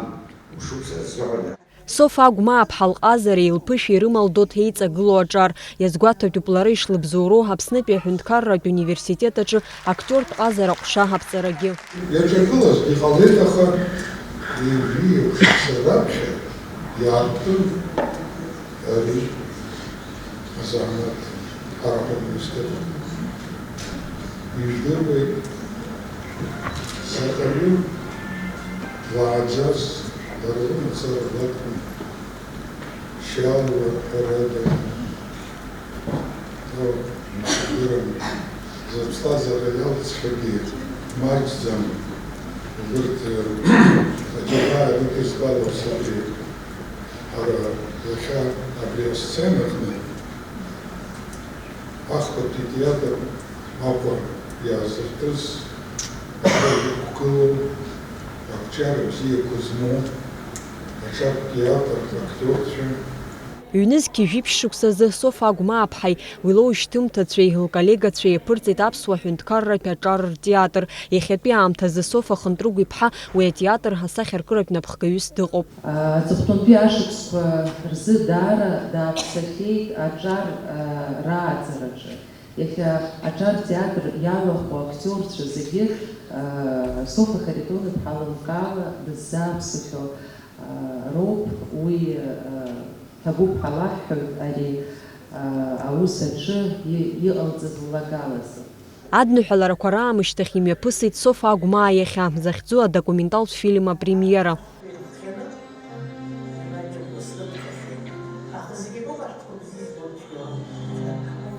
мшуп сара сзыҳәан. Софа Агәмааԥҳа лҟазареи лԥышәеи рымалдоит еиҵагылоу аҿар, иазгәаҭатәуп лара ишлыбзоуроу Аԥснытәи аҳәынҭқарратә университет аҿы актиортә ҟазара ҟәша аԥҵарагьы. Иаҿагылазгьы ҟалеит, аха ҩажәи еиԥш шықәса раԥхьа иаартын. Ари азанааҭ ҳара ҳуниверситет аҟны ижәдыруеит, заҟаҩы лааӡаз дара рымацара ракәын, шьалуа ҳәарада, ҳәа идырам, зыԥсҭазаара иалҵхьагьы маҷӡам, убырҭ, аџьабаа рыдызгалоз абри. Ҳара иахьа абри асценаҟны ахԥатәи театр Аҟәа иаазыртыз, аҟәа иқәгылоу, ақәҿиара бзиақәа змоу аҿартә театр актиорцәа. Ҩнызқьи жәиԥшь шықәсазы Софа Агәмааԥҳаи уи лоушьҭымҭацәеи лколлегацәеи иаԥырҵеит аԥсуа ҳәынҭқарратә аҿар ртеатр. Иахьатәи аамҭазы Софа Хынтрыгә-иԥҳа уи атеатр асахьаркыратә напхгаҩыс дыҟоуп. Аҵыхәтәантәи ашықәсқәа рзы даара дааԥсахьеит аҿар, а, рааӡараҿы. Иахьа аҿар театр иалахәу актиорцәа зегьы, а, Софа Харитон-иԥҳа лымкаала дыззааԥсахьоу, а, роуп. Уи, а, ҭабуп ҳәа лаҳҳәоит ари, а, аус аҿы и-, иҟалҵаз ллагалазы. Адныҳәаларақәа раамышьҭахь имҩаԥысит Софа Агәмаа иахьа захьӡу адокументалтә фильм апремиера.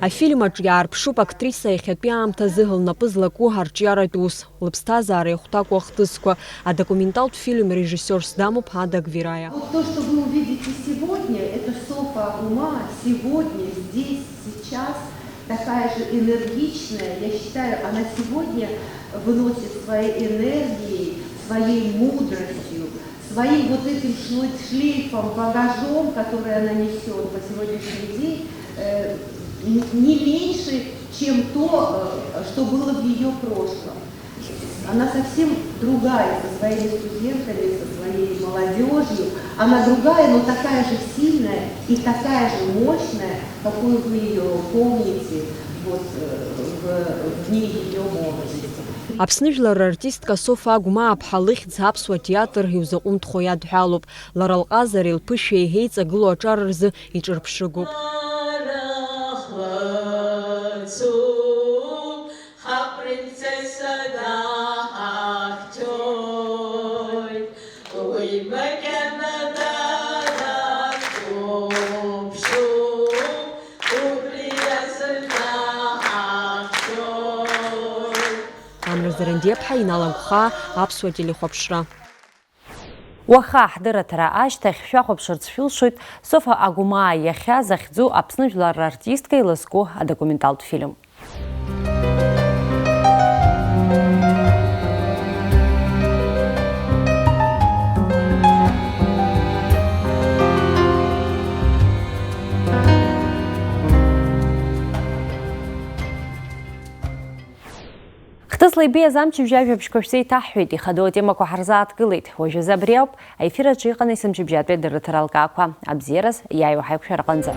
Афильм аҿы иаарԥшуп актриса иахьатәи аамҭазы лнапы злаку арҿиаратә ус, лыԥсҭазаара иахәҭакуа ахҭысқәа. Адокументалтә фильм режиссиорс дамоуп Ада Гвираиа. Вот то, что вы увидите сегодня, это Софа Агума сегодня, здесь, сейчас. Такая же энергичная, я считаю, она сегодня выносит своей энергией, своей мудростью, своим вот этим шлей-, шлейфом, багажом, который она несёт по сегодняшний день, э, н-, не меньше, чем то, э, что было в её прошлом. Она совсем другая со своими студентами, со своей молодёжью. Она другая, но такая же сильная и такая же мощная, какую вы её помните, вот, э, в, в дни её молодости. Аԥсны жәлар рартистка Софа Агәмааԥҳа лыхьӡ аԥсуа театр иузаҟәымҭхо иадҳәалоуп. Лара лҟазареи лԥышәеи еиҵагылоу аҿар рзы иҿырԥшыгоуп. Ҳапринцесса даҳахьчоит, уи макьана даҳхәаԥшуп, убри азын даҳахьчоит. Амра Зарандиаԥҳа, Инал Агәхаа, Аԥсуа телехәаԥшра. Уаха ҳдырраҭара ашьҭахь шәахәаԥшырц шәылшоит Софа Агәмаа иахьа захьӡу Аԥсны жәлар рартистка илызку адокументалтә фильм. Слеибиаз амчыбжь ажәабжьқәа шәзеиҭаҳҳәеит, ихадоу атемақәа ҳарзааҭгылеит. Уажәазы абри ауп аефир аҿы иҟан есымчыбжьатәи адырраҭара алкаақәа. Абзиараз, иааиуа ҳаиқәшәара аҟынӡа.